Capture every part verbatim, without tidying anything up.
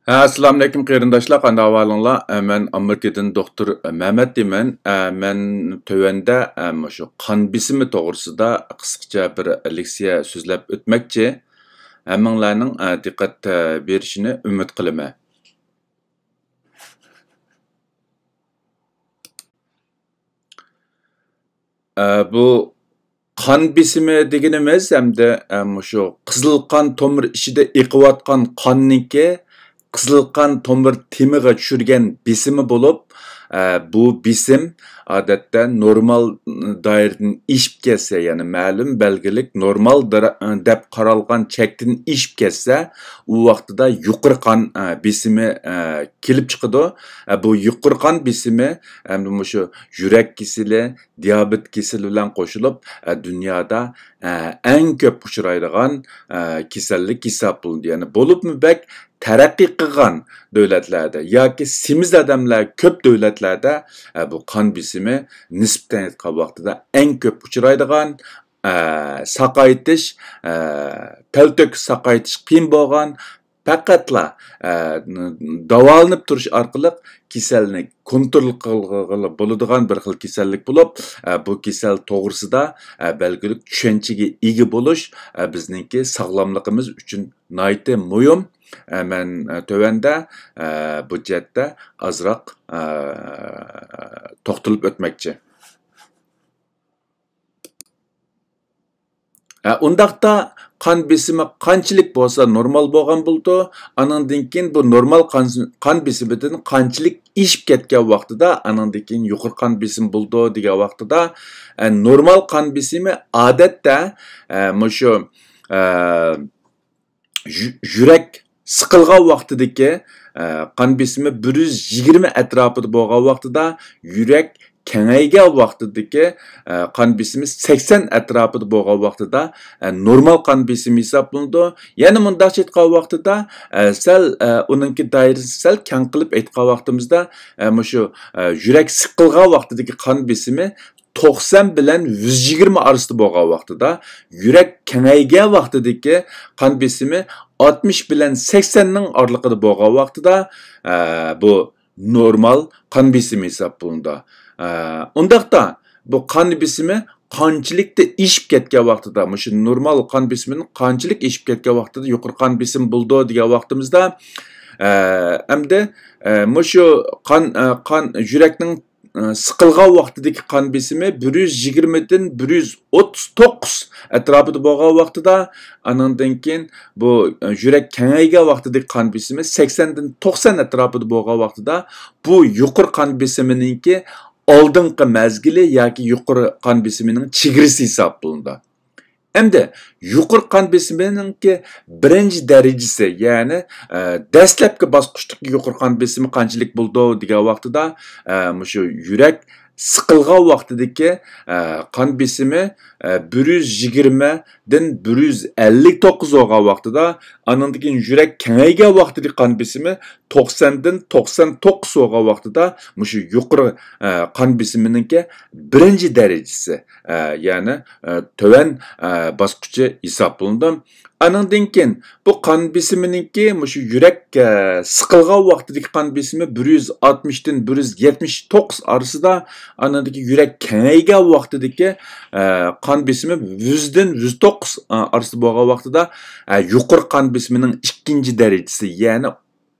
ھە، ئەسسالامۇئەلەيكۇم قېرىنداشلار، قانداق ئەھۋالىڭلار؟ ئە، مەن ئامېرىكىدىن دوختۇر مەمەت دېيمەن. ئە، مەن تۆۋەندە، ئە، مۇشۇ قان بېسىمى توغرىسىدا قىسقىچە بىر لېكسىيە سۆزلەپ ئۆتمەكچى. ھەممىڭلارنىڭ، ئە، دىققەت، ئە، بېرىشىنى ئۈمىد قىلىمەن. ئە، بۇ قان بېسىمى دېگىنىمىز ھەمدە، ئە، مۇشۇ قىزىل قان تومۇر ئىچىدە ئېقىۋاتقان قاننىڭكى قىزىل قان تومۇر تېمىغا چۈشۈرگەن بېسىمى بولۇپ، ئە، بۇ بېسىم ئادەتتە نورمال دائىرىدىن ئېشىپ كەتسە، يەنى مەلۇم بەلگىلىك نورمال دەر-، دەپ قارالغان چەكتىن ئېشىپ كەتسە، ئۇ ۋاقتىدا يۇقىرى قان، ئە، بېسىمى، ئە، كېلىپ چىقىدۇ. ئە، بۇ يۇقىرى قان بېسىمى ئەمدى مۇشۇ يۈرەك كېسىلى، دىيابېت كېسىلى بىلەن قوشۇلۇپ، ئە، دۇنيادا، ئە، ئەڭ كۆپ ئۇچرايدىغان، ئە، كېسەللىك ھېسابلىنىدۇ. يەنى بولۇپمۇ بەك تەرەققىي قىلغان دۆلەتلەردە ياكى سېمىز ئادەملەر كۆپ دۆلەتلەردە، ئە، بۇ قان بېسىمى نىسبەتەن ئېيتقان ۋاقتىدا ئەڭ كۆپ ئۇچرايدىغان، ئە، ساقايتىش، ئە، تەلتۆكۈس ساقايتىش قىيىن بولغان، پەقەتلا، ئە، داۋالىنىپ تۇرۇش ئارقىلىق كېسەلنى كونترول قىلغىلى بولىدىغان بىر خىل كېسەللىك بولۇپ، ئە، بۇ كېسەل توغرىسىدا، ئە، بەلگىلىك چۈشەنچىگە ئىگە بولۇش، ئە، بىزنىڭكى ساغلاملىقىمىز ئۈچۈن ناھايىتى مۇھىم. ئە، مەن، ئە، تۆۋەندە، ئە، بۇ جەھەتتە ئازراق، ئە، توختىلىپ ئۆتمەكچى. ھە، ئۇنداقتا قان بېسىمى قانچىلىك بولسا نورمال بولغان بولىدۇ؟ ئانىڭدىن كېيىن بۇ نورمال قان، قان بېسىمىدىن قانچىلىك ئېشىپ كەتكەن ۋاقتىدا، ئانىڭدىن كېيىن يۇقىرى قان بېسىمى بولىدۇ دېگەن ۋاقتىدا، ئە، نورمال قان بېسىمى ئادەتتە، ئە، مۇشۇ، ئە، يۈ-، يۈرەك سىقىلغان ۋاقتىدىكى، ئە، قان بېسىمى بىر يۈز يىگىرمە ئەتراپىدا بولغان ۋاقتىدا، يۈرەك كېڭەيگەن ۋاقتىدىكى، ئە، قان بېسىمى سەكسەن ئەتراپىدا بولغان ۋاقتىدا، ئە، نورمال قان بېسىمى ھېسابلىنىدۇ. يەنە مۇنداقچە ئېيتقان ۋاقتىدا، ئە، سەل، ئە، ئۇنىڭكى دائىرىسىنى سەل كەڭ قىلىپ ئېيتقان ۋاقتىمىزدا، ئە، مۇشۇ، ئە، يۈرەك سىقىلغان ۋاقتىدىكى قان بېسىمى توقسان بىلەن يۈز يىگىرمە ئارىسىدا بولغان ۋاقتىدا، يۈرەك كېڭەيگەن ۋاقتىدىكى قان بېسىمى ئاتمىش بىلەن سەكسەننىڭ ئارىلىقىدا بولغان ۋاقتىدا، ئە، بۇ نورمال قان بېسىمى ھېسابلىنىدۇ. ئە، ئۇنداقتا بۇ قان بېسىمى قانچىلىكتا ئېشىپ كەتكەن ۋاقتىدا، مۇشۇ نورمال قان بېسىمىدىن قانچىلىك ئېشىپ كەتكەن ۋاقتىدا يۇقىرى قان بېسىمى بولىدۇ دېگەن ۋاقتىمىزدا، ئە، ئەمدى، ئە، مۇشۇ قان، ئە، قان يۈرەكنىڭ ئە، سىقىلغان ۋاقتىدىكى قان بېسىمى بىر يۈز يىگىرمىدىن بىر يۈز ئوتتۇز توققۇز ئەتراپىدا بولغان ۋاقتىدا، ئانىڭدىن كېيىن بۇ، ئە، يۈرەك كېڭەيگەن ۋاقتىدىكى قان بېسىمى سەكسەندىن توقسان ئەتراپىدا بولغان ۋاقتىدا، بۇ يۇقىرى قان بېسىمىنىڭكى ئالدىنقى مەزگىلى ياكى يۇقىرى قان بېسىمىنىڭ چېگرىسى ھېسابلىنىدۇ. ئەمدى يۇقىرى قان بېسىمىنىڭكى بىرىنچى دەرىجىسى، يەنى، ئە، دەسلەپكى باسقۇچتىكى يۇقىرى قان بېسىمى قانچىلىك بولىدۇ دېگەن ۋاقتىدا، ئە، مۇشۇ يۈرەك سىقىلغان ۋاقتىدىكى، ئە، قان بېسىمى، ئە، بىر يۈز يىگىرمىدىن بىر يۈز ئەللىك توققۇز بولغان ۋاقتىدا، ئانىڭدىن كېيىن يۈرەك كېڭەيگەن ۋاقتىدىكى قان بېسىمى توقساندىن توقسان توققۇز بولغان ۋاقتىدا مۇشۇ يۇقىرى، ئە، قان بېسىمىنىڭكى بىرىنچى دەرىجىسى، ئە، يەنى، ئە، تۆۋەن، ئە، باسقۇچى ھېسابلىنىدۇ. ئانىڭدىن كېيىن بۇ قان بېسىمىنىڭكى مۇشۇ يۈرەك، ئە، سىقىلغان ۋاقتىدىكى قان بېسىمى بىر يۈز ئاتمىشتىن بىر يۈز يەتمىش توققۇز ئارىسىدا، ئانىڭدىن كېيىن يۈرەك كېڭەيگەن ۋاقتىدىكى، ئە، قان بېسىمى يۈزدىن يۈز توققۇز، ئە، ئارىسىدا بولغان ۋاقتىدا، ئە، يۇقىرى قان بېسىمىنىڭ ئىككىنچى دەرىجىسى، يەنى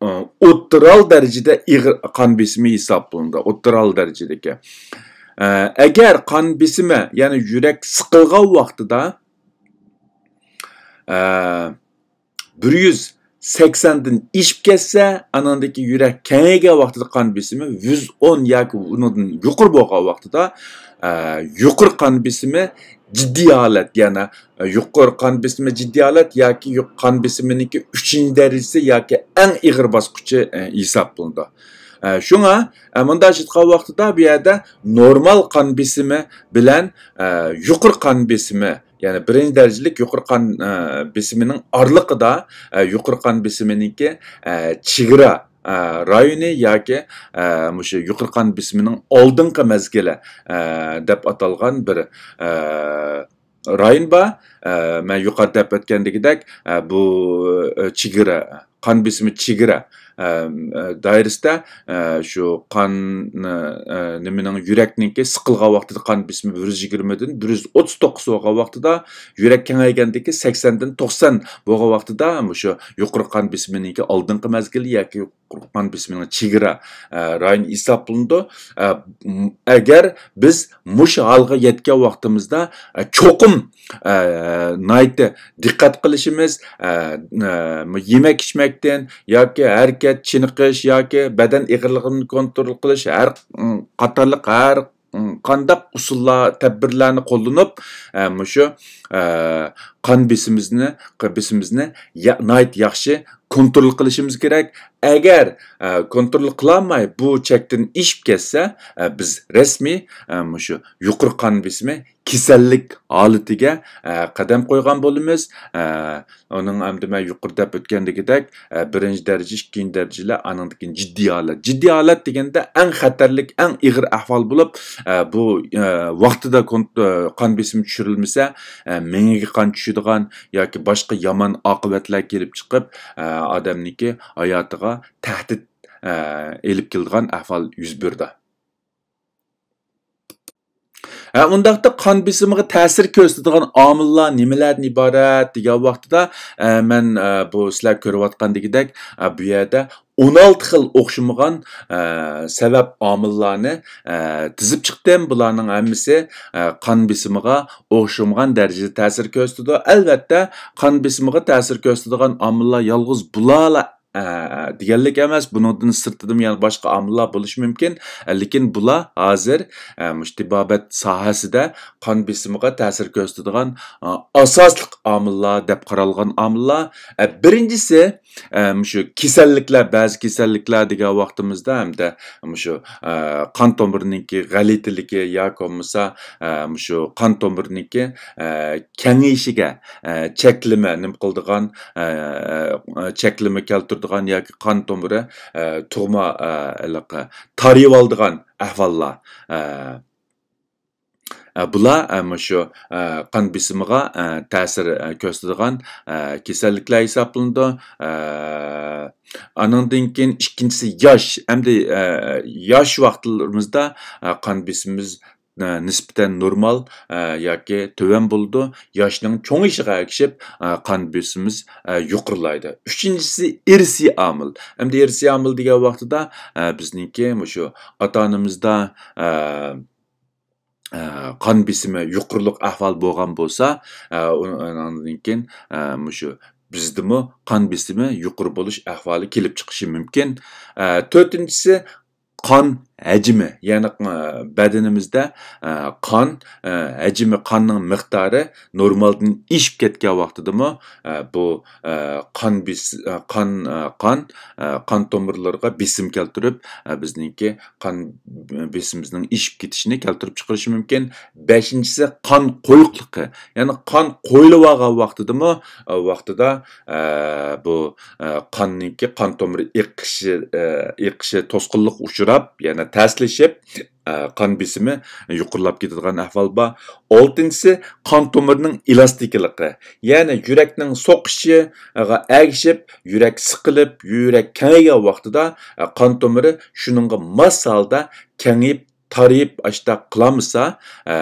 ئوتتۇرال دەرىجىدە ئېغىر قان بېسىمى ھېسابلىنىدۇ. ئوتتۇرال دەرىجىدىكى. ئە، ئەگەر قان بېسىمى، يەنى يۈرەك سىقىلغان ۋاقتىدا، ئە، بىر يۈز سەكسەندىن ئېشىپ كەتسە، ئانىڭدىكى يۈرەك كېڭەيگەن ۋاقتىدا قان بېسىمى يۈز ئون ياكى ئۇنىڭدىن يۇقىرى بولغان ۋاقتىدا، ئە، يۇقىرى قان بېسىمى جىددىي ھالەت، يەنى يۇقىرى قان بېسىمى جىددىي ھالەت ياكى يۇ-، قان بېسىمىنىڭكى ئۈچىنچى دەرىجىسى ياكى ئەڭ ئېغىر باسقۇچى، ئە، ھېسابلىنىدۇ. ئە، شۇڭا، ئە، مۇنداق ئېيتقان ۋاقتىدا بۇ يەردە نورمال قان بېسىمى بىلەن، ئە، يۇقىرى قان بېسىمى، يەنى بىرىنچى دەرىجىلىك يۇقىرى قان، ئە، بېسىمىنىڭ ئارىلىقىدا، ئە، يۇقىرى قان بېسىمىنىڭكى، ئە، چېگرا، ئە، رايونى ياكى، ئە، مۇشۇ يۇقىرى قان بېسىمىنىڭ ئالدىنقى مەزگىلى، ئە، دەپ ئاتالغان بىر، ئە، رايون بار. ئە، مەن يۇقىرىدا دەپ ئۆتكەندىكىدەك، ئە، بۇ، ئە، چېگرا، قان بېسىمى چېگرا، ئە، ئە، دائىرىسىدە، ئە، شۇ قان، ئە، ئە، نېمىنىڭ، يۈرەكنىڭكى سىقىلغان ۋاقتىدا قان بېسىمى بىر يۈز يىگىرمىدىن بىر يۈز ئوتتۇز توققۇز بولغان ۋاقتىدا، يۈرەك كېڭەيگەندىكى سەكسەندىن توقسان بولغان ۋاقتىدا مۇشۇ يۇقىرى قان بېسىمىنىڭكى ئالدىنقى مەزگىلى ياكى يۇقىرى قان بېسىمىنىڭ چېگرا، ئە، رايونى ھېسابلىنىدۇ. ئە، م-، ئەگەر بىز مۇشۇ ھالغا يەتكەن ۋاقتىمىزدا، ئە، چوقۇم، ئە، ناھايىتى دىققەت قىلىشىمىز، ئە، ئە، يېمەك ئىچمەكتىن ياكى ھەرىكەت، چېنىقىش ياكى بەدەن ئېغىرلىقىنى كونترول قىلىش ھەر، م، قاتارلىق ھەر، م، قانداق ئۇسۇللار، تەدبىرلەرنى قوللىنىپ، ئە، مۇشۇ، ئە، قان بېسىمىمىزنى، قان بېسىمىمىزنى يا-، ناھايىتى ياخشى كونترول قىلىشىمىز كېرەك. ئەگەر، ئە، كونترول قىلالماي بۇ چەكتىن ئېشىپ كەتسە، ئە، بىز رەسمىي، ئە، مۇشۇ يۇقىرى قان بېسىمى كېسەللىك ھالىتىگە، ئە، قەدەم قويغان بولىمىز. ئە، ئۇنىڭ ئەمدى مەن يۇقىرىدا دەپ ئۆتكەندىكىدەك، ئە، بىرىنچى دەرىجە، ئىككىنچى دەرىجىلەر، ئانىڭدىن كېيىن جىددىي ھالەت. جىددىي ھالەت دېگەندە ئەڭ خەتەرلىك، ئەڭ ئېغىر ئەھۋال بولۇپ، ئە، بۇ، ئە، ۋاقتىدا كون-، ئە، قان بېسىمى چۈشۈرۈلمىسە، ئە، مېڭىگە قان چۈشىدىغان ياكى باشقا يامان ئاقىۋەتلەر كېلىپ چىقىپ، ئە، ئادەمنىڭكى ھاياتىغا تەھدىت، ئە، ئېلىپ كېلىدىغان ئەھۋال يۈز بېرىدۇ. ھە، ئۇنداقتا قان بېسىمىغا تەسىر كۆرسىتىدىغان ئامىللار نېمىلەردىن ئىبارەت دېگەن ۋاقتىدا، ئە، مەن، ئە، بۇ سىلەر كۆرۈۋاتقاندىكىدەك، ئە، بۇ يەردە ئون ئالتە خىل ئوخشىمىغان، ئە، سەۋەب ئامىللارنى، ئە، تىزىپ چىقتىم. بۇلارنىڭ ھەممىسى، ئە، قان بېسىمىغا ئوخشىمىغان دەرىجىدە تەسىر كۆرسىتىدۇ. ئەلۋەتتە، قان بېسىمىغا تەسىر كۆرسىتىدىغان ئامىللار يالغۇز بۇلارلا ئە، دېگەنلىك ئەمەس، بۇنىڭدىن سىرتىدىمۇ يەنە باشقا ئامىللار بولۇشى مۇمكىن. ئە، لېكىن بۇلار ھازىر، ئە، مۇشۇ تېبابەت ساھەسىدە قان بېسىمىغا تەسىر كۆرسىتىدىغان، ئە، ئاساسلىق ئامىللار دەپ قارالغان ئامىللار. ئە، بىرىنچىسى، ئە، مۇشۇ كېسەللىكلەر، بەزى كېسەللىكلەر دېگەن ۋاقتىمىزدا ھەمدە مۇشۇ، ئە، قان تومۇرىنىڭكى غەلىتىلىكى ياكى بولمىسا، ئە، مۇشۇ قان تومۇرىنىڭكى، ئە، كېڭىيىشىگە، ئە، چەكلىمە نېمە قىلىدىغان، ئە، ئە، چەكلىمە كەلتۈرىدىغان ياكى قان تومۇرى، ئە، تۇغما، ئە، ھېلىقى تارىيىۋالىدىغان ئەھۋاللار، ئە، ئە، بۇلار، ئە، مۇشۇ، ئە، قان بېسىمىغا، ئە، تەسىر، ئە، كۆرسىتىدىغان، ئە، كېسەللىكلەر ھېسابلىنىدۇ. ئە، ئانىڭدىن كېيىن ئىككىنچىسى ياش. ئەمدى، ئە، ياش ۋاقىتلىرىمىزدا، ئە، قان بېسىمىمىز ئە، نىسبەتەن نورمال، ئە، ياكى تۆۋەن بولىدۇ. ياشنىڭ چوڭىيىشىغا ئەگىشىپ، ئە، قان بېسىمىمىز، ئە، يۇقىرىلايدۇ. ئۈچىنچىسى ئىرسىي ئامىل. ئەمدى ئىرسىي ئامىل دېگەن ۋاقتىدا، ئە، بىزنىڭكى مۇشۇ ئاتا-ئانىمىزدا، ئە، ئە، قان بېسىمى يۇقىرىلىق ئەھۋال بولغان بولسا، ئە، ئۇ-، ئۇنىڭدىن كېيىن، ئە، مۇشۇ بىزدىمۇ قان بېسىمى يۇقىرى بولۇش ئەھۋالى كېلىپ چىقىشى مۇمكىن. ئە، تۆتىنچىسى، قان ھەجمى، يەنى، ئە، بەدىنىمىزدە، ئە، قان، ئە، ھەجمى، قاننىڭ مىقدارى نورمالدىن ئېشىپ كەتكەن ۋاقتىدىمۇ، ئە، بۇ، ئە، قان بېس-، ئە، قان، ئە، قان، ئە، قان تومۇرلىرىغا بېسىم كەلتۈرۈپ، ئە، بىزنىڭكى قان بېسىمىمىزنىڭ ئېشىپ كېتىشىنى كەلتۈرۈپ چىقىرىشى مۇمكىن. بەشىنچىسى، قان قويۇقلۇقى. يەنى قان قويۇلۇۋالغان ۋاقتىدىمۇ، ئە، ۋاقتىدا، ئە، بۇ، ئە، قاننىڭكى قان تومۇرى ئېقىشى، ئە، ئېقىشى توسقۇنلۇققا ئۇچراپ، يەنە تەسلىشىپ، ئە، قان بېسىمى يۇقىرىلاپ كېتىدىغان ئەھۋال بار. ئالتىنچىسى، قان تومۇرىنىڭ ئېلاستىكىلىقى. يەنى يۈرەكنىڭ سوقۇشىغا ئەگىشىپ، يۈرەك سىقىلىپ، يۈرەك كېڭەيگەن ۋاقتىدا، ئە، قان تومۇرى شۇنىڭغا ماس ھالدا كېڭىيىپ، تارىيىپ، ئاشتاق قىلالمىسا، ئە،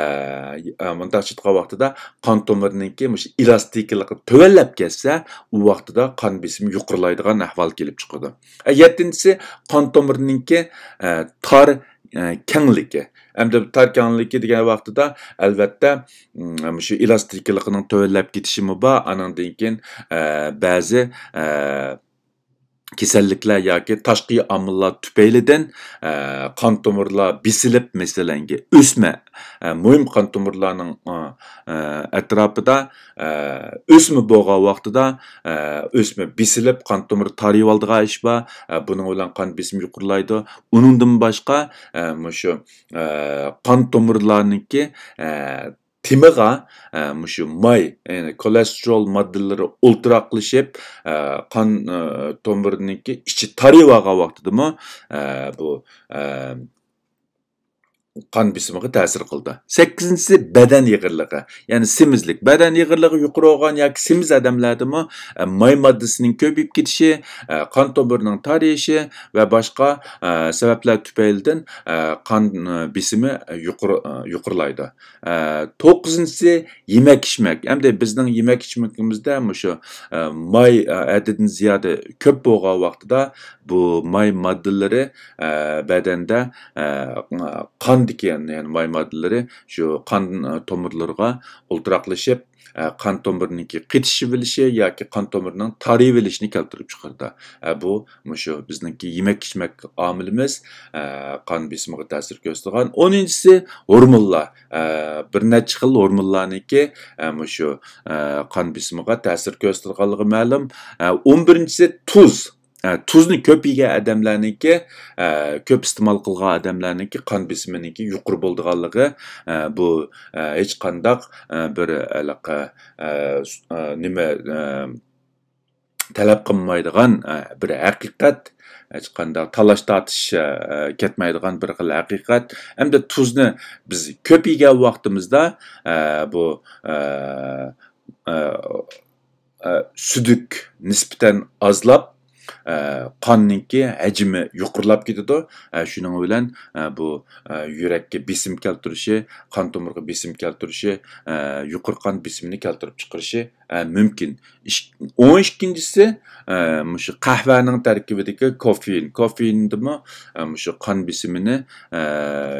ئە، مۇنداق ئېيتقان ۋاقتىدا قان تومۇرىنىڭكى مۇشۇ ئېلاستىكىلىقى تۆۋەنلەپ كەتسە، ئۇ ۋاقتىدا قان بېسىمى يۇقىرىلايدىغان ئەھۋال كېلىپ چىقىدۇ. ئە، يەتتىنچىسى، قان تومۇرىنىڭكى، ئە، تار، ئە، كەڭلىكى. ئەمدى تار كەڭلىكى دېگەن ۋاقتىدا، ئەلۋەتتە، م، مۇشۇ ئېلاستىكىلىقىنىڭ تۆۋەنلەپ كېتىشىمۇ بار. ئانىڭدىن كېيىن، ئە، بەزى، ئە، كېسەللىكلەر ياكى تاشقى ئامىللار تۈپەيلىدىن، ئە، قان تومۇرلار بېسىلىپ، مەسىلەنكى، ئۆسمە، ئە، مۇھىم قان تومۇرلارنىڭ، ئە، ئە، ئەتراپىدا، ئە، ئۆسمە بولغان ۋاقتىدا، ئە، ئۆسمە بېسىلىپ، قان تومۇرى تارىيىۋالىدىغان ئىش بار. ئە، بۇنىڭ بىلەن قان بېسىمى يۇقىرىلايدۇ. ئۇنىڭدىن باشقا، ئە، مۇشۇ، ئە، قان تومۇرلارنىڭكى، ئە، تېمىغا، ئە، مۇشۇ ماي، يەنى كولېستېرول ماددىلىرى ئولتۇراقلىشىپ، ئە، قان، ئە، تومۇرىنىڭكى ئىچى تارىيىۋالغان ۋاقتىدىمۇ، ئە، بۇ، ئە، قان بېسىمىغا تەسىر قىلىدۇ. سەككىزىنچىسى بەدەن ئېغىرلىقى، يەنى سېمىزلىك. بەدەن ئېغىرلىقى يۇقىرى بولغان ياكى سېمىز ئادەملەردىمۇ، ئە، ماي ماددىسىنىڭ كۆپىيىپ كېتىشى، ئە، قان تومۇرىنىڭ تارىيىشى ۋە باشقا، ئە، سەۋەبلەر تۈپەيلىدىن، ئە، قان، ئە، بېسىمى يۇقىرى، ئە، يۇقىرىلايدۇ. ئە، توققۇزىنچىسى يېمەك ئىچمەك. ئەمدى بىزنىڭ يېمەك ئىچمىكىمىزدە مۇشۇ، ئە، ماي، ئە، ھەددىدىن زىيادە كۆپ بولغان ۋاقتىدا بۇ ماي ماددىلىرى، ئە، بەدەندە، ئە، قاندىكى، يەنى ماي ماددىلىرى شۇ قان، ئە، تومۇرلىرىغا ئولتۇراقلىشىپ، ئە، قان تومۇرىنىڭكى قېتىشىۋېلىشى ياكى قان تومۇرىنىڭ تارىيىۋېلىشىنى كەلتۈرۈپ چىقىرىدۇ. ئە، بۇ مۇشۇ بىزنىڭكى يېمەك ئىچمەك ئامىلىمىز، ئە، قان بېسىمىغا تەسىر كۆرسىتىدىغان. ئونىنچىسى ھورمونلار. ئە، بىر نەچچە خىل ھورمونلارنىڭكى، ئە، مۇشۇ، ئە، قان بېسىمىغا تەسىر كۆرسىتىدىغانلىقى مەلۇم. ئە، ئون بىرىنچىسى تۇز. ئە، تۇزنى كۆپ يېگەن ئادەملەرنىڭكى، ئە، كۆپ ئىستېمال قىلغان ئادەملەرنىڭكى قان بېسىمىنىڭكى يۇقىرى بولىدىغانلىقى، ئە، بۇ، ئە، ھېچقانداق، ئە، بىر ھېلىقى، ئە، س-، ئە، نېمە، ئە، تەلەپ قىلمايدىغان، ئە، بىر ھەقىقەت، ھېچقانداق تالاش-تارتىش، ئە، كەتمەيدىغان بىر خىل ھەقىقەت. ھەمدە تۇزنى بىز كۆپ يېگەن ۋاقتىمىزدا، ئە، بۇ، ئە، ئە، ئە، سۈدۈك نىسبەتەن ئازلاپ، ئە، قاننىڭكى ھەجمى يۇقىرىلاپ كېتىدۇ. ئە، شۇنىڭ بىلەن، ئە، بۇ، ئە، يۈرەككە بېسىم كەلتۈرۈشى، قان تومۇرىغا بېسىم كەلتۈرۈشى، ئە، يۇقىرى قان بېسىمىنى كەلتۈرۈپ چىقىرىشى، ئە، مۇمكىن. ئىش-، ئون ئىككىنچىسى، ئە، مۇشۇ قەھۋەنىڭ تەركىبىدىكى كوفېئىن. كوفېئىندىمۇ، ئە، مۇشۇ قان بېسىمىنى، ئە،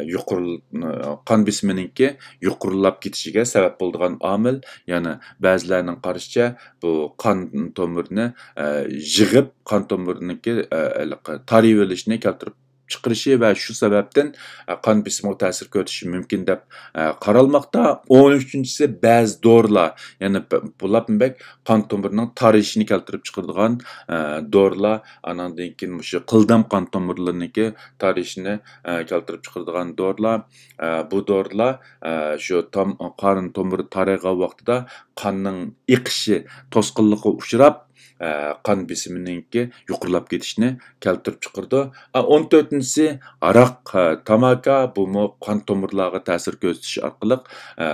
يۇقىرى-، قان بېسىمىنىڭكى يۇقىرىلاپ كېتىشىگە سەۋەب بولىدىغان ئامىل. يەنە بەزىلەرنىڭ قارىشىچە، بۇ قان تومۇرىنى، ئە، يىغىپ، قان تومۇرىنىڭكى، ئە، ھېلىقى تارىيىۋېلىشىنى كەلتۈرۈپ چىقىرىشى ۋە شۇ سەۋەبتىن، ئە، قان بېسىمىغا تەسىر كۆرسىتىشى مۇمكىن دەپ، ئە، قارالماقتا. ئون ئۈچىنچىسى بەزى دورىلار، يەنى پ-، بۇلار بەك قان تومۇرىنىڭ تارىيىشىنى كەلتۈرۈپ چىقىرىدىغان، ئە، دورىلار، ئاناندىن كېيىن مۇشۇ قىلدام قان تومۇرلىرىنىڭكى تارىيىشىنى، ئە، كەلتۈرۈپ چىقىرىدىغان دورىلار، ئە، بۇ دورىلار، ئە، شۇ تام-، قان تومۇرى تارىغان ۋاقتىدا قاننىڭ ئېقىشى توسقۇنلۇققا ئۇچراپ، ئە، قان بېسىمىنىڭكى يۇقىرىلاپ كېتىشىنى كەلتۈرۈپ چىقىرىدۇ. ئە، ئون تۆتىنچىسى ھاراق، ئە، تاماكا، بۇمۇ قان تومۇرلارغا تەسىر كۆرسىتىش ئارقىلىق، ئە،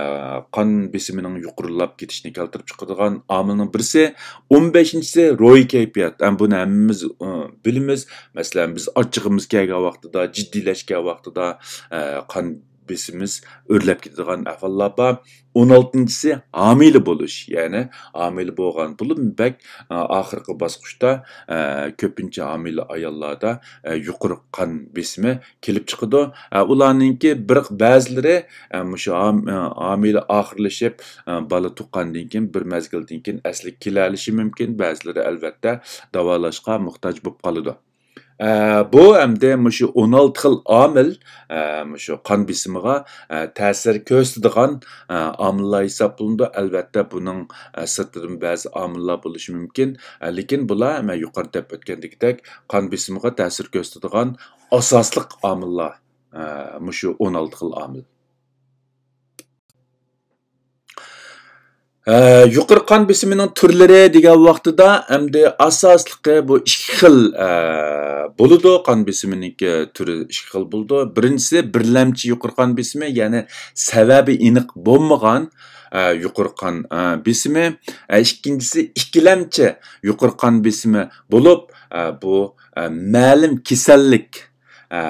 قان بېسىمىنىڭ يۇقىرىلاپ كېتىشىنى كەلتۈرۈپ چىقىرىدىغان ئامىلنىڭ بىرسى. ئون بەشىنچىسى روھىي كەيپىيات. ئە، بۇنى ھەممىمىز، ئە، بىلىمىز. مەسىلەن، بىز ئاچچىقىمىز كەلگەن ۋاقتىدا، جىددىيلەشكەن ۋاقتىدا، ئە، قان بېسىمىمىز ئۆرلەپ كېتىدىغان ئەھۋاللار بار. ئون ئالتىنچىسى ھامىلە بولۇش، يەنى ھامىلە بولغان، بولۇپمۇ بەك، ئە، ئاخىرقى باسقۇچتا، ئە، كۆپىنچە ھامىلە ئاياللاردا، ئە، يۇقىرى قان بېسىمى كېلىپ چىقىدۇ. ئە، ئۇلارنىڭكى بىر بەزىلىرى، ئە، مۇشۇ ھام-، ئە، ھامىلە ئاخىرلىشىپ، ئە، بالا تۇغقاندىن كېيىن بىر مەزگىلدىن كېيىن ئەسلىگە كېلەلىشى مۇمكىن، بەزىلىرى ئەلۋەتتە داۋالاشقا موھتاج بولۇپ قالىدۇ. ئە، بۇ ئەمدى مۇشۇ ئون ئالتە خىل ئامىل، ئە، مۇشۇ قان بېسىمىغا، ئە، تەسىر كۆرسىتىدىغان، ئە، ئامىللار ھېسابلىنىدۇ. ئەلۋەتتە، بۇنىڭ، ئە، سىرتىدىن بەزى ئامىللار بولۇشى مۇمكىن. ئە، لېكىن بۇلار مەن يۇقىرىدا دەپ ئۆتكەندىكىدەك قان بېسىمىغا تەسىر كۆرسىتىدىغان ئاساسلىق ئامىللار، ئە، مۇشۇ ئون ئالتە خىل ئامىل. ئە، يۇقىرى قان بېسىمىنىڭ تۈرلىرى دېگەن ۋاقتىدا، ئەمدى ئاساسلىقى بۇ ئىككى خىل، ئە، بولىدۇ. قان بېسىمىنىڭكى تۈرى ئىككى خىل بولىدۇ. بىرىنچىسى بىرلەمچى يۇقىرى قان بېسىمى، يەنى سەۋەبى ئېنىق بولمىغان، ئە، يۇقىرى قان، ئە، بېسىمى. ئە، ئىككىنچىسى ئىككىلەمچى يۇقىرى قان بېسىمى بولۇپ، ئە، بۇ، ئە، مەلۇم كېسەللىك، ئە،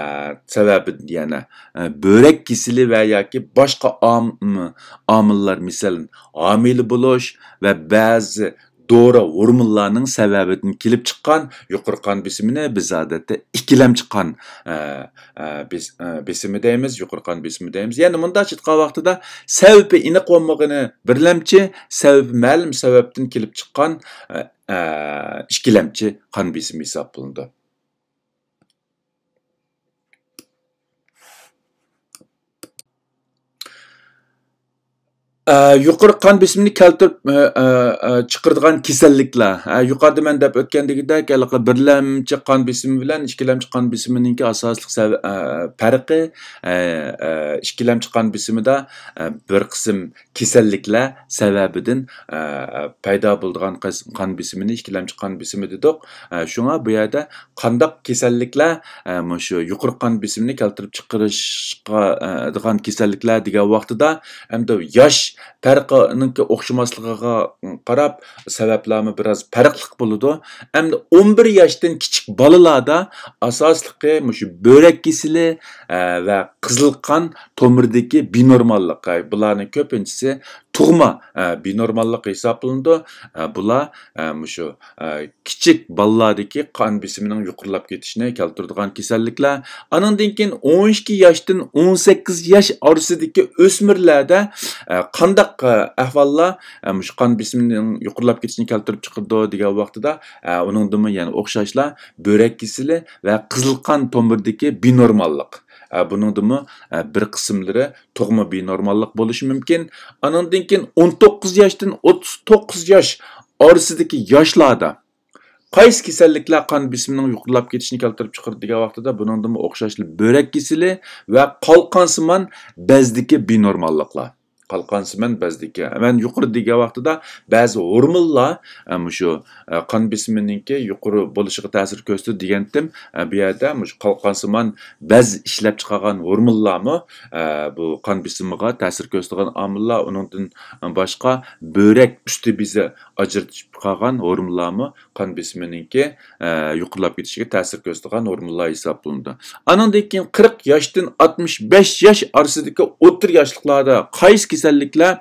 سەۋەبىدىن، يەنى، ئە، بۆرەك كېسىلى ۋە ياكى باشقا ئام-، ئامىللار، مىسالەن، ھامىلە بولۇش ۋە بەزى دورا، ھورمونلارنىڭ سەۋەبىدىن كېلىپ چىققان يۇقىرى قان بېسىمىنى بىز ئادەتتە ئىككىلەمچى قان، ئە، ئە، بېس-، ئە، بېسىمى دەيمىز، يۇقىرى قان بېسىمى دەيمىز. يەنى مۇنداق ئېيتقان ۋاقتىدا سەۋەبى ئېنىق بولمىغىنى بىرلەمچى، سەۋەبى مەلۇم سەۋەبتىن كېلىپ چىققان، ئە، ئە، ئىككىلەمچى قان بېسىمى ھېسابلىنىدۇ. يۇقىرى قان بېسىمىنى كەلتۈرۈپ، ئە، ئە، ئە، چىقىرىدىغان كېسەللىكلەر. ئە، يۇقىرىدا مەن دەپ ئۆتكەندىكىدەك، ھېلىقى بىرلەمچى قان بېسىمى بىلەن ئىككىلەمچى قان بېسىمىنىڭكى ئاساسلىق سەۋە-، ئە، پەرقى، ئە، ئە، ئىككىلەمچى قان بېسىمىدا، ئە، بىر قىسىم كېسەللىكلەر سەۋەبىدىن، ئە، پەيدا بولىدىغان قىس-، قان بېسىمىنى ئىككىلەمچى قان بېسىمى دېدۇق. ئە، شۇڭا بۇ يەردە قانداق كېسەللىكلەر، ئە، مۇشۇ يۇقىرى قان بېسىمىنى كەلتۈرۈپ چىقىرىشقا، ئە، دىغان كېسەللىكلەر دېگەن ۋاقتىدا، ئەمدى ياش پەرقىنىڭكى ئوخشىماسلىقىغا قاراپ سەۋەبلەرمۇ بىراز پەرقلىق بولىدۇ. ئەمدى ئون بىر ياشتىن كىچىك بالىلاردا ئاساسلىقى مۇشۇ بۆرەك كېسىلى، ئە، ۋە قىزىل قان تومۇرىدىكى بىنورماللىق. ئە، بۇلارنىڭ كۆپىنچىسى تۇغما، ئە، بىنورماللىق ھېسابلىنىدۇ. ئە، بۇلار، ئە، مۇشۇ، ئە، كىچىك بالىلاردىكى قان بېسىمىنىڭ يۇقىرىلاپ كېتىشىنى كەلتۈرىدىغان كېسەللىكلەر. ئانىڭدىن كېيىن ئون ئىككى ياشتىن ئون سەككىز ياش ئارىسىدىكى ئۆسمۈرلەردە، ئە، قانداق، ئە، ئەھۋاللار، ئە، مۇشۇ قان بېسىمىنىڭ يۇقىرىلاپ كېتىشىنى كەلتۈرۈپ چىقىرىدۇ دېگەن ۋاقتىدا، ئە، ئۇنىڭدىنمۇ يەنە ئوخشاشلا بۆرەك كېسىلى ۋە قىزىل قان تومۇرىدىكى بىنورماللىق. ئە، بۇنىڭدىمۇ، ئە، بىر قىسىملىرى تۇغما بىنورماللىق بولۇشى مۇمكىن. ئانىڭدىن كېيىن ئون توققۇز ياشتىن ئوتتۇز توققۇز ياش ئارىسىدىكى ياشلاردا قايسى كېسەللىكلەر قان بېسىمىنىڭ يۇقىرىلاپ كېتىشىنى كەلتۈرۈپ چىقىرىدۇ دېگەن ۋاقتىدا، بۇنىڭدىمۇ ئوخشاشلا بۆرەك كېسىلى ۋە قالقانسىمان بەزدىكى بىنورماللىقلار. قالقانسىمان بەزدىكى. مەن يۇقىرىدا دېگەن ۋاقتىدا بەزى ھورمونلار، ئە، مۇشۇ، ئە، قان بېسىمىنىڭكى يۇقىرى بولۇشىغا تەسىر كۆرسىتىدۇ دېگەنتىم. ئە، بۇ يەردە مۇشۇ قالقانسىمان بەز ئىشلەپ چىقارغان ھورمونلارمۇ، ئە، بۇ قان بېسىمىغا تەسىر كۆرسىتىدىغان ئامىللار، ئۇنىڭدىن باشقا بۆرەك ئۈستى بېزى ئاجرىتىپ چىقارغان ھورمونلارمۇ قان بېسىمىنىڭكى، ئە، يۇقىرىلاپ كېتىشىگە تەسىر كۆرسىتىدىغان ھورمونلار ھېسابلىنىدۇ. ئانىڭدىن كېيىن قىرىق ياشتىن ئاتمىش بەش ياش ئارىسىدىكى ئوتتۇرا ياشلىقلاردا قايسى كېسەللىكلەر،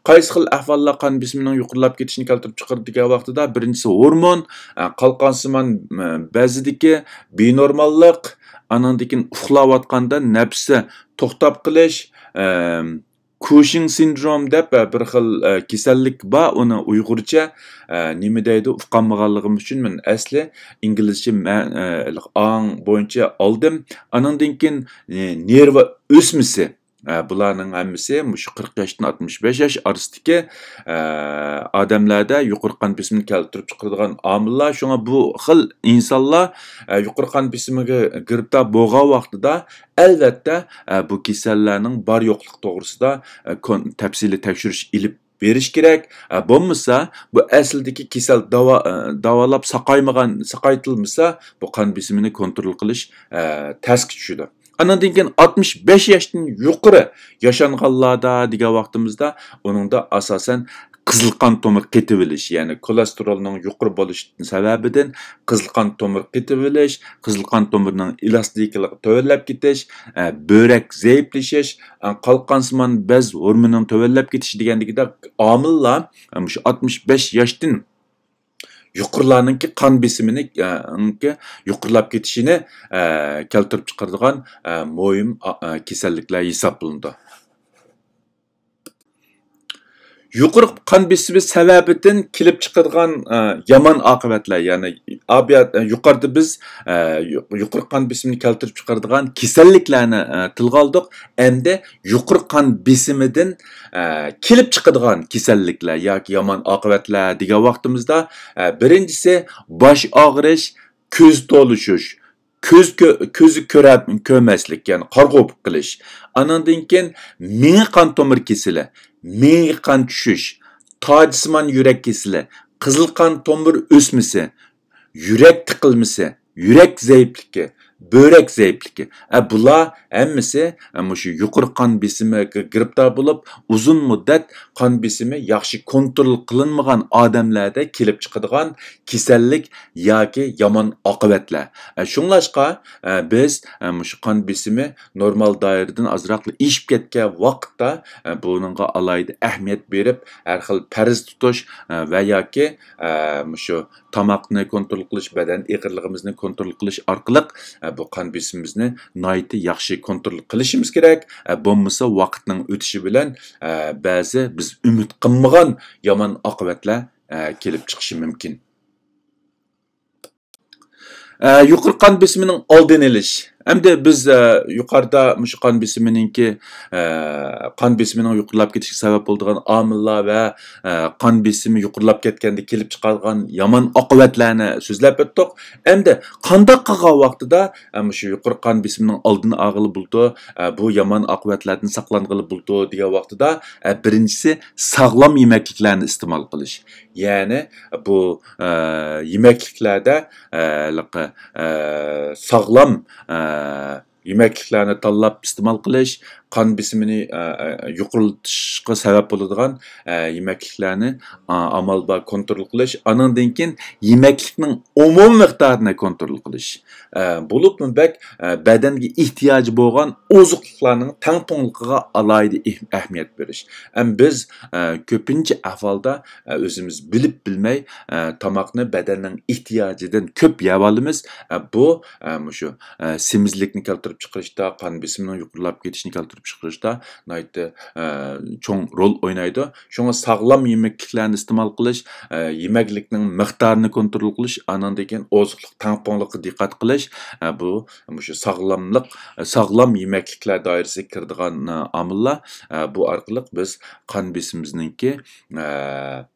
قايسى خىل ئەھۋاللار قان بېسىمىنىڭ يۇقىرىلاپ كېتىشىنى كەلتۈرۈپ چىقىرىدۇ دېگەن ۋاقتىدا، بىرىنچىسى ھورمون، ئە، قالقانسىمان، ئە، بەزىدىكى بىنورماللىق، ئانىڭدىن كېيىن ئۇخلاۋاتقاندا نەپىسى توختاپ قېلىش، ئە، كۇشىڭ سىندروم دەپ، ئە، بىر خىل، ئە، كېسەللىك بار، ئۇنى ئۇيغۇرچە، ئە، نېمە دەيدۇ، ئۇقالمىغانلىقىم ئۈچۈن مەن ئەسلى ئىنگلىزچە مە-، ئە، ئاڭ بويىچە ئالدىم. ئانىڭدىن كېيىن، ئە، نېرۋا ئۆسمىسى. ئە، بۇلارنىڭ ھەممىسى مۇشۇ قىرىق ياشتىن ئاتمىش بەش ياش ئارىسىدىكى، ئە، ئادەملەردە يۇقىرى قان بېسىمىنى كەلتۈرۈپ چىقىرىدىغان ئامىللار. شۇڭا بۇ خىل ئىنسانلار، ئە، يۇقىرى قان بېسىمىگە گىرىپتار بولغان ۋاقتىدا، ئەلۋەتتە، ئە، بۇ كېسەللەرنىڭ بار يوقلۇقى توغرىسىدا، ئە، كون-، تەپسىلىي تەكشۈرۈش ئېلىپ بېرىش كېرەك. ئە، بولمىسا، بۇ ئەسلىدىكى كېسەل داۋا-، ئە، داۋالاپ ساقايمىغان، ساقايتىلمىسا، بۇ قان بېسىمىنى كونترول قىلىش، ئە، تەسكە چۈشىدۇ. ئانىڭدىن كېيىن ئاتمىش بەش ياشتىن يۇقىرى ياشانغانلاردا دېگەن ۋاقتىمىزدا، ئۇنىڭدا ئاساسەن قىزىل قان تومۇر قېتىۋېلىش، يەنى كولېستېرولنىڭ يۇقىرى بولۇشى سەۋەبىدىن قىزىل قان تومۇر قېتىۋېلىش، قىزىل قان تومۇرنىڭ ئېلاستىكىلىقى تۆۋەنلەپ كېتىش، ئە، بۆرەك زەئىپلىشىش، ئە، قالقانسىمان بەز ھورمونىنىڭ تۆۋەنلەپ كېتىشى دېگەندىكىدەك ئامىللار، ئە، مۇشۇ ئاتمىش بەش ياشتىن يۇقىرىلارنىڭكى قان بېسىمىنى، ئە، يۇقىرىلاپ كېتىشىنى، ئە، كەلتۈرۈپ چىقىرىدىغان، ئە، مۇھىم، ئا، ئە، كېسەللىكلەر ھېسابلىنىدۇ. يۇقىرى قان بېسىمى سەۋەبىدىن كېلىپ چىقىدىغان، ئە، يامان ئاقىۋەتلەر، يەنى ئابىيات-، يۇقىرىدا بىز، ئە، يۇ-، يۇقىرى قان بېسىمىنى كەلتۈرۈپ چىقىرىدىغان كېسەللىكلەرنى، ئە، تىلغا ئالدۇق. ئەمدى يۇقىرى قان بېسىمىدىن، ئە، كېلىپ چىقىدىغان كېسەللىكلەر ياكى يامان ئاقىۋەتلەر دېگەن ۋاقتىمىزدا، ئە، بىرىنچىسى باش ئاغرىش، كۆز تولۇشۇش، كۆز كۆ-، كۆزى كۆرە-، كۆرمەسلىك، يەنى قارا قوپۇپ قېلىش. ئانىڭدىن كېيىن مېڭە قان تومۇر كېسىلى، مېڭىگە قان چۈشۈش، تاجسىمان يۈرەك كېسىلى، قىزىل قان تومۇر ئۆسمىسى، يۈرەك تىقىلمىسى، يۈرەك زەئىپلىكى، بۆرەك زەئىپلىكى. ئە، بۇلار ھەممىسى، ئە، مۇشۇ يۇقىرى قان بېسىمىگە گىرىپتار بولۇپ، ئۇزۇن مۇددەت قان بېسىمى ياخشى كونترول قىلىنمىغان ئادەملەردە كېلىپ چىقىدىغان كېسەللىك ياكى يامان ئاقىۋەتلەر. ئە، شۇڭلاشقا، ئە، بىز، ئە، مۇشۇ قان بېسىمى نورمال دائىرىدىن ئازراقلا ئېشىپ كەتكەن ۋاقىتتا، ئە، بۇنىڭغا ئالاھىدە ئەھمىيەت بېرىپ، ھەر خىل پەرز تۇتۇش، ئە، ۋە ياكى، ئە، مۇشۇ تاماقنى كونترول قىلىش، بەدەن ئېغىرلىقىمىزنى كونترول قىلىش ئارقىلىق، ئە، بۇ قان بېسىمىمىزنى ناھايىتى ياخشى كونترول قىلىشىمىز كېرەك. ئە، بولمىسا ۋاقىتنىڭ ئۆتۈشى بىلەن، ئە، بەزى بىز ئۈمىد قىلمىغان يامان ئاقىۋەتلەر، ئە، كېلىپ چىقىشى مۇمكىن. ئە، يۇقىرى قان بېسىمىنىڭ ئالدىنى ئېلىش. ئەمدى بىز، ئە، يۇقىرىدا مۇشۇ قان بېسىمىنىڭكى، ئە، قان بېسىمىنىڭ يۇقىرىلاپ كېتىشىگە سەۋەب بولىدىغان ئامىللار ۋە، ئە، قان بېسىمى يۇقىرىلاپ كەتكەندە كېلىپ چىقىدىغان يامان ئاقىۋەتلەرنى سۆزلەپ ئۆتتۇق. ئەمدى قانداق قىلغان ۋاقتىدا، ئە، مۇشۇ يۇقىرى قان بېسىمىنىڭ ئالدىنى ئالغىلى بولىدۇ، ئە، بۇ يامان ئاقىۋەتلەردىن ساقلانغىلى بولىدۇ دېگەن ۋاقتىدا، ئە، بىرىنچىسى ساغلام يېمەكلىكلەرنى ئىستېمال قىلىش. يەنى بۇ، ئە، يېمەكلىكلەردە، ئە، ھېلىقى، ئە، ساغلام، ئە، يېمەكلىكلەرنى تاللاپ ئىستېمال قىلىش، قان بېسىمىنى، ئە، ئە، يۇقىرىلىتىشقا سەۋەب بولىدىغان، ئە، يېمەكلىكلەرنى، ئا، ئامال بار كونترول قىلىش، ئانىڭدىن كېيىن يېمەكلىكنىڭ ئومۇمىي مىقدارىنى كونترول قىلىش. ئە، بولۇپمۇ بەك، ئە، بەدەنگە ئېھتىياجى بولغان ئوزۇقلۇقلارنىڭ تەڭپۇڭلۇقىغا ئالاھىدە ئېھ-، ئەھمىيەت بېرىش. ئەم، بىز، ئە، كۆپىنچە ئەھۋالدا، ئە، ئۆزىمىز بىلىپ بىلمەي، ئە، تاماقنى بەدەننىڭ ئېھتىياجىدىن كۆپ يەۋالىمىز. ئە، بۇ، ئە، مۇشۇ، ئە، سېمىزلىكنى كەلتۈرۈپ چىقىرىشتا، قان بېسىمىنىڭ يۇقىرىلاپ كېتىشىنى كەلتۈرۈپ چىقىرىشتا ناھايىتى، ئە، چوڭ رول ئوينايدۇ. شۇڭا ساغلام يېمەكلىكلەرنى ئىستېمال قىلىش، ئە، يېمەكلىكنىڭ مىقدارىنى كونترول قىلىش، ئانىڭدىن كېيىن ئوزۇقلۇق تەڭپۇڭلۇقىغا دىققەت قىلىش، ئە، بۇ مۇشۇ ساغلاملىق، ساغلام يېمەكلىكلەر دائىرىسىگە كىرىدىغان، ئە، ئامىللار. ئە، بۇ ئارقىلىق بىز قان بېسىمىمىزنىڭكى، ئە،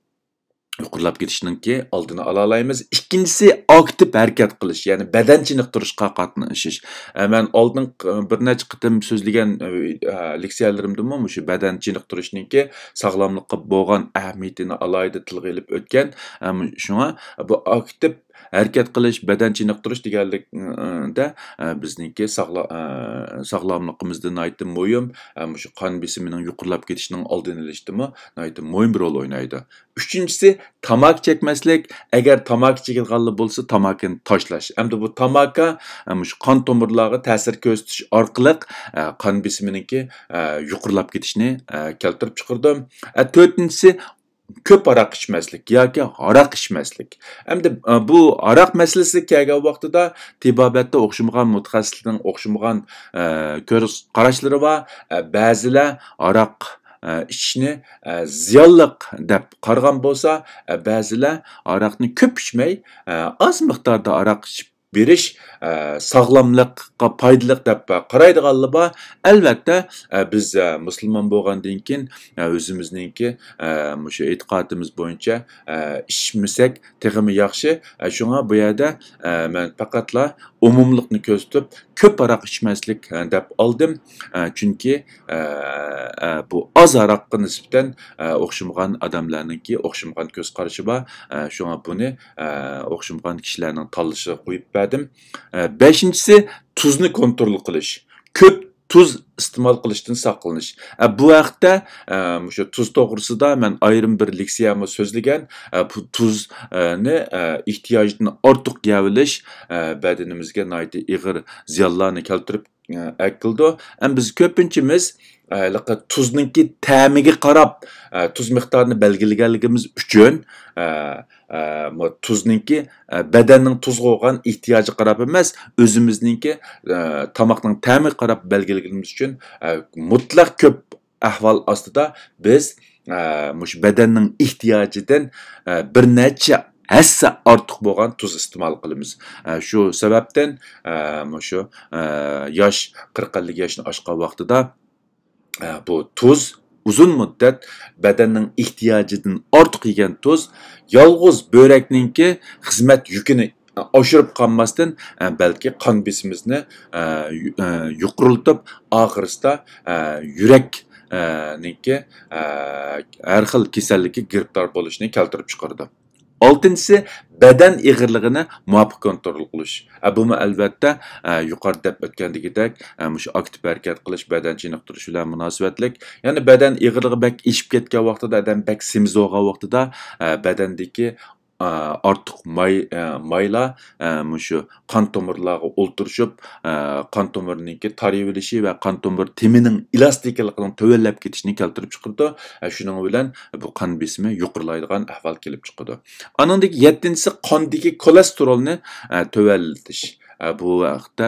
يۇقىرىلاپ كېتىشنىڭكى ئالدىنى ئالالايمىز. ئىككىنچىسى، ئاكتىپ ھەرىكەت قىلىش، يەنى بەدەن چېنىقتۇرۇشقا قاتنىشىش. ئە، مەن ئالدىن ق-، بىر نەچچە قېتىم سۆزلىگەن، ئە، لېكسىيەلىرىمدىمۇ مۇشۇ بەدەن چېنىقتۇرۇشنىڭكى ساغلاملىققا بولغان ئەھمىيىتىنى ئالاھىدە تىلغا ئېلىپ ئۆتكەن. ئە، شۇڭا بۇ ئاكتىپ ھەرىكەت قىلىش، بەدەن چېنىقتۇرۇش دېگەنلىكتە، ئە، بىزنىڭكى ساغلا-، ئە، ساغلاملىقىمىزدا ناھايىتى مۇھىم، ئە، مۇشۇ قان بېسىمىنىڭ يۇقىرىلاپ كېتىشىنىڭ ئالدىنى ئېلىشتىمۇ ناھايىتى مۇھىم بىر رول ئوينايدۇ. ئۈچىنچىسى، تاماكا چەكمەسلىك. ئەگەر تاماكا چېكىدىغانلار بولسا، تاماكىنى تاشلاش. ئەمدى بۇ تاماكا، ئە، مۇشۇ قان تومۇرلارغا تەسىر كۆرسىتىش ئارقىلىق، ئە، قان بېسىمىنىڭكى، ئە، يۇقىرىلاپ كېتىشىنى، ئە، كەلتۈرۈپ چىقىرىدۇ. ئە، تۆتىنچىسى، كۆپ ھاراق ئىچمەسلىك ياكى ھاراق ئىچمەسلىك. ئەمدى، ئە، بۇ ھاراق مەسىلىسىگە كەلگەن ۋاقتىدا تېبابەتتە ئوخشىمىغان مۇتەخەسسىسلەرنىڭ ئوخشىمىغان، ئە، كۆز قاراشلىرى بار. ئە، بەزىلەر ھاراق، ئە، ئىچىشنى، ئە، زىيانلىق دەپ قارىغان بولسا، ئە، بەزىلەر ھاراقنى كۆپ ئىچمەي، ئە، ئاز مىقداردا ھاراق ئىچىپ بېرىش، ئە، ساغلاملىققا پايدىلىق دەپ قارايدىغانلار بار. ئەلۋەتتە، ئە، بىز، ئە، مۇسۇلمان بولغاندىن كېيىن، ئە، ئۆزىمىزنىڭكى، ئە، مۇشۇ ئېتىقادىمىز بويىچە، ئە، ئىچمىسەك تېخىمۇ ياخشى. ئە، شۇڭا بۇ يەردە، ئە، مەن پەقەتلا ئومۇملۇقنى كۆرسىتىپ، كۆپ ھاراق ئىچمەسلىك، ئە، دەپ ئالدىم. ئە، چۈنكى، ئە، ئە، بۇ ئاز ھاراققا نىسبەتەن، ئە، ئوخشىمىغان ئادەملەرنىڭكى ئوخشىمىغان كۆز قارىشى بار. ئە، شۇڭا بۇنى، ئە، ئوخشىمىغان كىشىلەرنىڭ تاللىشىغا قويۇپ بەردىم. ئە، بەشىنچىسى، تۇزنى كونترول قىلىش. كۆپ تۇز ئىستېمال قىلىشتىن ساقلىنىش. ئە، بۇ ھەقتە، ئە، مۇشۇ تۇز توغرىسىدا مەن ئايرىم بىر لېكسىيەمۇ سۆزلىگەن. ئە، بۇ تۇزنى، ئە، ئېھتىياجدىن ئارتۇق يەۋېلىش، ئە، بەدىنىمىزگە ناھايىتى ئېغىر زىيانلارنى كەلتۈرۈپ، ئە، ئەكېلىدۇ. ئەمما بىز كۆپىنچىمىز، ئە، ھېلىقى تۇزنىڭكى تەمىگە قاراپ، ئە، تۇز مىقدارىنى بەلگىلىگەنلىكىمىز ئۈچۈن، ئە، ئە، مۇ-، تۇزنىڭكى، ئە، بەدەننىڭ تۇزغا بولغان ئېھتىياجىغا قاراپ ئەمەس، ئۆزىمىزنىڭكى، ئە، تاماقنىڭ تەمىگە قاراپ بەلگىلىگىنىمىز ئۈچۈن، ئە، مۇتلەق كۆپ ئەھۋال ئاستىدا بىز، ئە، مۇشۇ بەدەننىڭ ئېھتىياجىدىن، ئە، بىر نەچچە ھەسسە ئارتۇق بولغان تۇز ئىستېمال قىلىمىز. ئە، شۇ سەۋەبتىن، ئە، مۇشۇ، ئە، ياش، قىرىق ئەللىك ياشنى ئاشقان ۋاقتىدا، ئە، بۇ تۇز ئۇزۇن مۇددەت بەدەننىڭ ئېھتىياجىدىن ئارتۇق يېگەن تۇز يالغۇز بۆرەكنىڭكى خىزمەت يۈكىنى ئاشۇرۇپ قالماستىن، ئە، بەلكى قان بېسىمىمىزنى، ئە، يۇ-، ئە، يۇقىرىلىتىپ، ئاخىرسىدا، ئە، يۈرەك، ئە، نىڭكى، ئە، ھەر خىل كېسەللىككە گىرىپتار بولۇشنى كەلتۈرۈپ چىقىرىدۇ. ئالتىنچىسى، بەدەن ئېغىرلىقىنى مۇۋاپىق كونترول قىلىش. ئە، بۇمۇ ئەلۋەتتە، ئە، يۇقىرىدا دەپ ئۆتكەندىكىدەك، ئە، مۇشۇ ئاكتىپ ھەرىكەت قىلىش، بەدەن چېنىقتۇرۇش بىلەن مۇناسىۋەتلىك. يەنى بەدەن ئېغىرلىقى بەك ئېشىپ كەتكەن ۋاقتىدا، ئادەم بەك سېمىز بولغان ۋاقتىدا، ئە، بەدەندىكى، ئە، ئارتۇق ماي، ئە، مايلار، ئە، مۇشۇ قان تومۇرلارغا ئولتۇرۇشۇپ، ئە، قان تومۇرىنىڭكى تارىيىۋېلىشى ۋە قان تومۇر تېمىنىڭ ئېلاستىكىلىقىنىڭ تۆۋەنلەپ كېتىشىنى كەلتۈرۈپ چىقىرىدۇ. ئە، شۇنىڭ بىلەن بۇ قان بېسىمى يۇقىرىلايدىغان ئەھۋال كېلىپ چىقىدۇ. ئانىڭدىن كېيىن يەتتىنچىسى قاندىكى كولېستېرولنى، ئە، تۆۋەنلىتىش. ئە، بۇ ھەقتە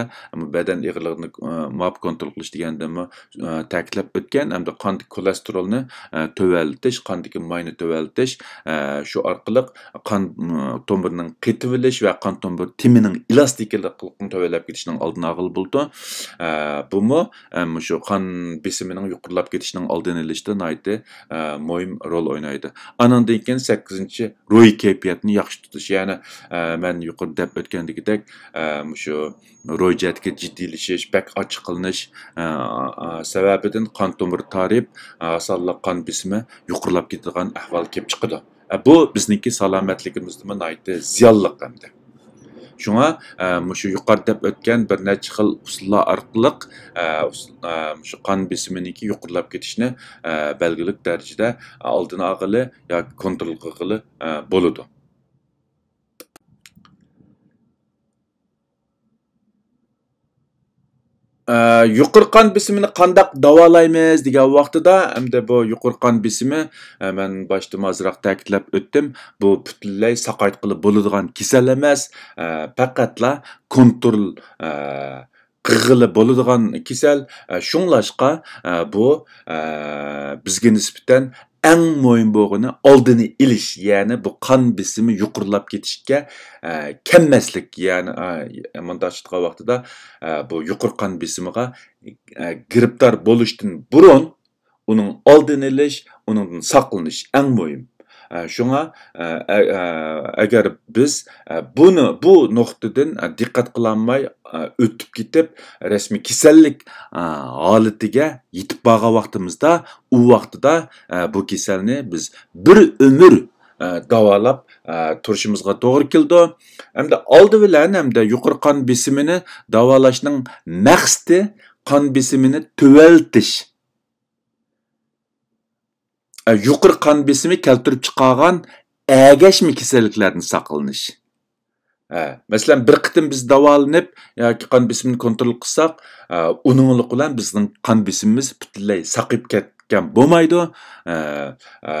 بەدەن ئېغىرلىقىنى، ئە، مۇۋاپىق كونترول قىلىش دېگەندىمۇ، ئە، تەكىتلەپ ئۆتكەن ھەمدە قاندىكى كولېستېرولنى، ئە، تۆۋەنلىتىش، قاندىكى ماينى تۆۋەنلىتىش، ئە، شۇ ئارقىلىق قان، ئە، تومۇرىنىڭ قېتىۋېلىش ۋە قان تومۇر تېمىنىڭ ئېلاستىكلىقىنى تۆۋەنلەپ كېتىشىنىڭ ئالدىنى ئالغىلى بولىدۇ. ئە، بۇمۇ، ئە، مۇشۇ قان بېسىمىنىڭ يۇقىرىلاپ كېتىشىنىڭ ئالدىنى ئېلىشتا ناھايىتى، ئە، مۇھىم رول ئوينايدۇ. ئانىڭدىن كېيىن سەككىزىنچى، روھىي كەيپىياتنى ياخشى تۇتۇش. يەنى، ئە، مەن يۇقىرىدا دەپ ئۆتكەندىكىدەك، ئە، مۇشۇ روھىي جەھەتتىكى جىددىيلىشىش، بەك ئاچچىقلىنىش، ئە، ئە، سەۋەبىدىن قان تومۇرى تارىيىپ، ئە، ئاسانلا قان بېسىمى يۇقىرىلاپ كېتىدىغان ئەھۋال كېلىپ چىقىدۇ. ئە، بۇ بىزنىڭكى سالامەتلىكىمىزدىمۇ ناھايىتى زىيانلىق ئەمدى. شۇڭا، ئە، مۇشۇ يۇقىرىدا دەپ ئۆتكەن بىر نەچچە خىل ئۇسۇللار ئارقىلىق، ئە، ئۇس-، ئە، مۇشۇ قان بېسىمىنىڭكى يۇقىرىلاپ كېتىشىنى، ئە، بەلگىلىك دەرىجىدە ئالدىنى ئالغىلى ياكى كونترول قىلغىلى، ئە، بولىدۇ. ئە، يۇقىرى قان بېسىمىنى قانداق داۋالايمىز دېگەن ۋاقتىدا، ئەمدى بۇ يۇقىرى قان بېسىمى، ئە، مەن باشتىمۇ ئازراق تەكىتلەپ ئۆتتۈم، بۇ پۈتۈنلەي ساقايتقىلى بولىدىغان كېسەل ئەمەس، ئە، پەقەتلا كونترول، ئە، قىلغىلى بولىدىغان كېسەل. ئە، شۇڭلاشقا، ئە، بۇ، ئە، بىزگە نىسبەتەن ئەڭ مۇھىم بولغىنى ئالدىنى ئېلىش، يەنى بۇ قان بېسىمى يۇقىرىلاپ كېتىشكە، ئە، كەلمەسلىك، يەنى، ئە، مۇنداقچە ئېيتقان ۋاقتىدا، ئە، بۇ يۇقىرى قان بېسىمىغا، ئە، گىرىپتار بولۇشتىن بۇرۇن ئۇنىڭ ئالدىنى ئېلىش، ئۇنىڭدىن ساقلىنىش ئەڭ مۇھىم. ئە، شۇڭا، ئە، ئە، ئە، ئەگەر بىز، ئە، بۇنى، بۇ نۇقتىدىن، ئە، دىققەت قىلالماي، ئە، ئۆتۈپ كېتىپ، رەسمىي كېسەللىك، ئە، ھالىتىگە يېتىپ بارغان ۋاقتىمىزدا، ئۇ ۋاقتىدا، ئە، بۇ كېسەلنى بىز بىر ئۆمۈر، ئە، داۋالاپ، ئە، تۇرۇشىمىزغا توغرا كېلىدۇ. ھەمدە ئالدى بىلەن، ھەمدە يۇقىرى قان بېسىمىنى داۋالاشنىڭ مەقسىتى قان بېسىمىنى تۆۋەنلىتىش. ئە، يۇقىرى قان بېسىمى كەلتۈرۈپ چىقارغان ئەگەشمە كېسەللىكلەردىن ساقلىنىش. ئە، مەسىلەن، بىر قېتىم بىز داۋالىنىپ ياكى قان بېسىمىنى كونترول قىلساق، ئە، ئۇنىڭلىق بىلەن بىزنىڭ قان بېسىمىمىز پۈتۈنلەي ساقىيىپ كەتكەن بولمايدۇ. ئە، ئە،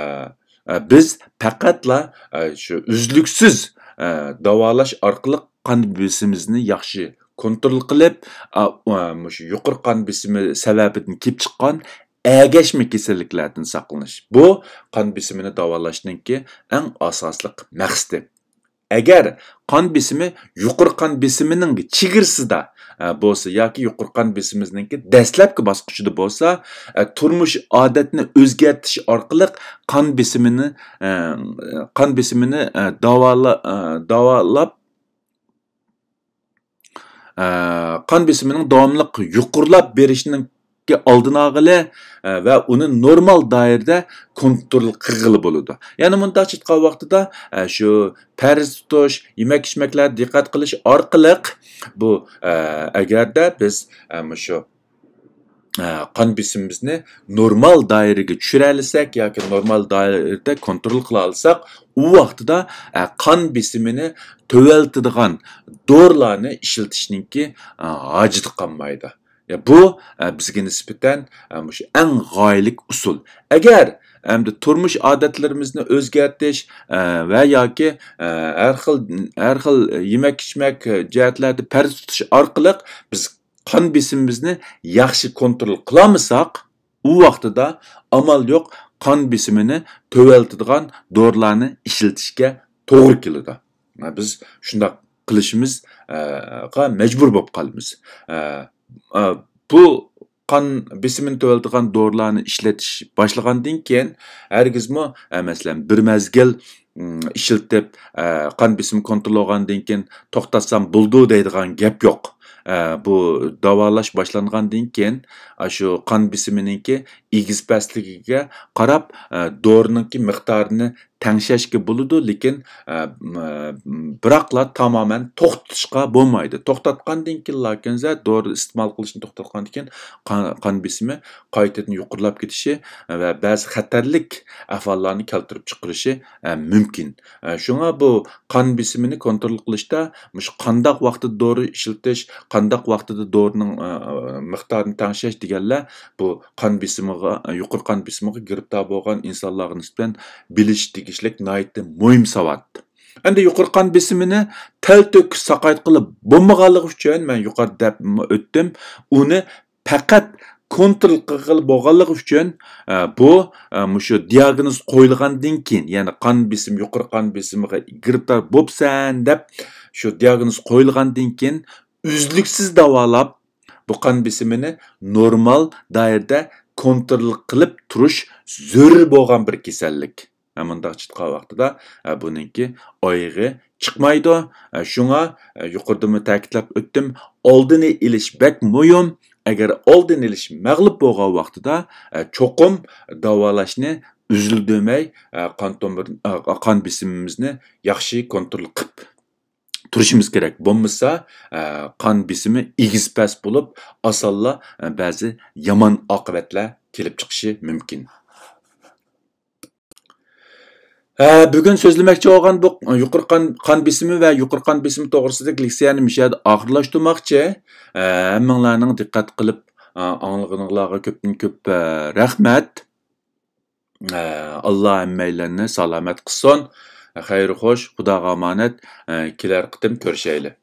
ئە، بىز پەقەتلا، ئە، شۇ ئۈزلۈكسىز، ئە، داۋالاش ئارقىلىق قان بېسىمىمىزنى ياخشى كونترول قىلىپ، ئا، ئا، مۇشۇ يۇقىرى قان بېسىمى سەۋەبىدىن كېلىپ چىققان ئەگەشمە كېسەللىكلەردىن ساقلىنىش. بۇ قان بېسىمىنى داۋالاشنىڭكى ئەڭ ئاساسلىق مەقسىتى. ئەگەر قان بېسىمى يۇقىرى قان بېسىمىنىڭ چېگرىسىدا، ئە، بولسا ياكى يۇقىرى قان بېسىمىمىزنىڭكى دەسلەپكى باسقۇچىدا بولسا، ئە، تۇرمۇش ئادەتنى ئۆزگەرتىش ئارقىلىق قان بېسىمىنى، ئە، قان بېسىمىنى، ئە، داۋالا-، ئە، داۋالاپ، ئە، قان بېسىمىنىڭ داۋاملىق يۇقىرىلاپ بېرىشىنىڭ ئالدىنى ئالغىلى، ئە، ۋە ئۇنى نورمال دائىرىدە كونترول قىلغىلى بولىدۇ. يەنى مۇنداقچە ئېيتقان ۋاقتىدا، ئە، شۇ پەرھىز تۇتۇش، يېمەك-ئىچمەكلەرگە دىققەت قىلىش ئارقىلىق بۇ، ئە، ئەگەردە بىز، ئە، مۇشۇ، ئە، قان بېسىمىمىزنى نورمال دائىرىگە چۈشۈرەلىسەك ياكى نورمال دائىرىدە كونترول قىلالىساق، ئۇ ۋاقتىدا، ئە، قان بېسىمىنى تۆۋەنلىتىدىغان دورىلارنى ئىشلىتىشنىڭكى، ئە، ھاجىتى قالمايدۇ. يا، بۇ، ئە، بىزگە نىسبەتەن، ئە، مۇشۇ ئەڭ غايىلىك ئۇسۇل. ئەگەر ئەمدى تۇرمۇش ئادەتلىرىمىزنى ئۆزگەرتىش، ئە، ۋە ياكى، ئە، ھەر خىل، ھەر خىل يېمەك-ئىچمەك جەھەتلەردە پەرھىز تۇتۇش ئارقىلىق بىز قان بېسىمىمىزنى ياخشى كونترول قىلالمىساق، ئۇ ۋاقتىدا ئامال يوق قان بېسىمىنى تۆۋەنلىتىدىغان دورىلارنى ئىشلىتىشكە توغرا كېلىدۇ. بىز شۇنداق قىلىشىمىز، ئە، غا مەجبۇر بولۇپ قالىمىز. ئە، ئە، بۇ قان بېسىمىنى تۆۋەنلىتىدىغان دورىلارنى ئىشلىتىش باشلىغاندىن كېيىن، ھەرگىزمۇ، ئە، مەسىلەن، بىر مەزگىل، ئىم، ئىشلىتىپ، ئە، قان بېسىمى كونترول بولغاندىن كېيىن توختاتسام بولىدۇ دەيدىغان گەپ يوق. ئە، بۇ داۋالاش باشلانغاندىن كېيىن، ئاشۇ قان بېسىمىنىڭكى ئېگىز پەسلىكىگە قاراپ، ئە، دورىنىڭكى مىقدارىنى تەڭشەشكە بولىدۇ، لېكىن، ئە، م-، بىراقلا تامامەن توختىتىشقا بولمايدۇ. توختاتقاندىن كېيىنلا كۆنزە دورا ئىستېمال قىلىشنى توختاتقاندىن كېيىن قان، قان بېسىمى قايتىدىن يۇقىرىلاپ كېتىشى ۋە بەزى خەتەرلىك ئەھۋاللارنى كەلتۈرۈپ چىقىرىشى، ئە، مۇمكىن. ئە، شۇڭا بۇ قان بېسىمىنى كونترول قىلىشتا مۇشۇ قانداق ۋاقتىدا دورا ئىشلىتىش، قانداق ۋاقتىدا دورىنىڭ، ئە، مىقدارىنى تەڭشەش دېگەنلەر بۇ قان بېسىمىغا، يۇقىرى قان بېسىمىغا گىرىپتار بولغان ئىنسانلارغا نىسبەتەن بىلىش تېگىشلىك ناھايىتى مۇھىم ساۋات. ئەمدى يۇقىرى قان بېسىمىنى تەلتۆكۈس ساقايتقىلى بولمىغانلىقى ئۈچۈن، مەن يۇقىرىدا دەپ ئۆتتۈم، ئۇنى پەقەت كونترول قىلغىلى بولغانلىقى ئۈچۈن، ئە، بۇ، ئە، مۇشۇ دىياگنوز قويۇلغاندىن كېيىن، يەنى قان بېسىم، يۇقىرى قان بېسىمىغا گىرىپتار بوپسەن دەپ، شۇ دىياگنوز قويۇلغاندىن كېيىن ئۈزلۈكسىز داۋالاپ، بۇ قان بېسىمىنى نورمال دائىرىدە كونترول قىلىپ تۇرۇش زۆرۈر بولغان بىر كېسەللىك. ھە، مۇنداق چىققان ۋاقتىدا، ھە، بۇنىڭكى ئايىغى چىقمايدۇ. ھە، شۇڭا، ھە، يۇقىرىدىمۇ تەكىتلەپ ئۆتتۈم، ئالدىنى ئېلىش بەك مۇھىم. ئەگەر ئالدىنى ئېلىش مەغلۇپ بولغان ۋاقتىدا، ھە، چوقۇم داۋالاشنى ئۈزۈلدۈرمەي، ھە، قان تومۇر، ھە، قان بېسىمىمىزنى ياخشى كونترول قىلىپ تۇرۇشىمىز كېرەك. بولمىسا، ھە، قان بېسىمى ئېگىز پەس بولۇپ، ئاسانلا، ھە، بەزى يامان ئاقىۋەتلەر كېلىپ چىقىشى مۇمكىن. ھە، بۈگۈن سۆزلىمەكچى بولغان بۇ يۇقىرى قان، قان بېسىمى ۋە يۇقىرى قان بېسىمى توغرىسىدىكى لېكسىيەنى مۇشۇ يەردە ئاخىرلاشتۇرماقچى. ھە، ھەممىڭلارنىڭ دىققەت قىلىپ، ھە، ئاڭلىغىنىڭلارغا كۆپتىن كۆپ، ھە، رەھمەت. ھە، ئاللا ھەممەيلەننى سالامەت قىلسۇن. خەير خوش، خۇداغا ئامانەت. ھە، كېلەر قېتىم كۆرۈشەيلى.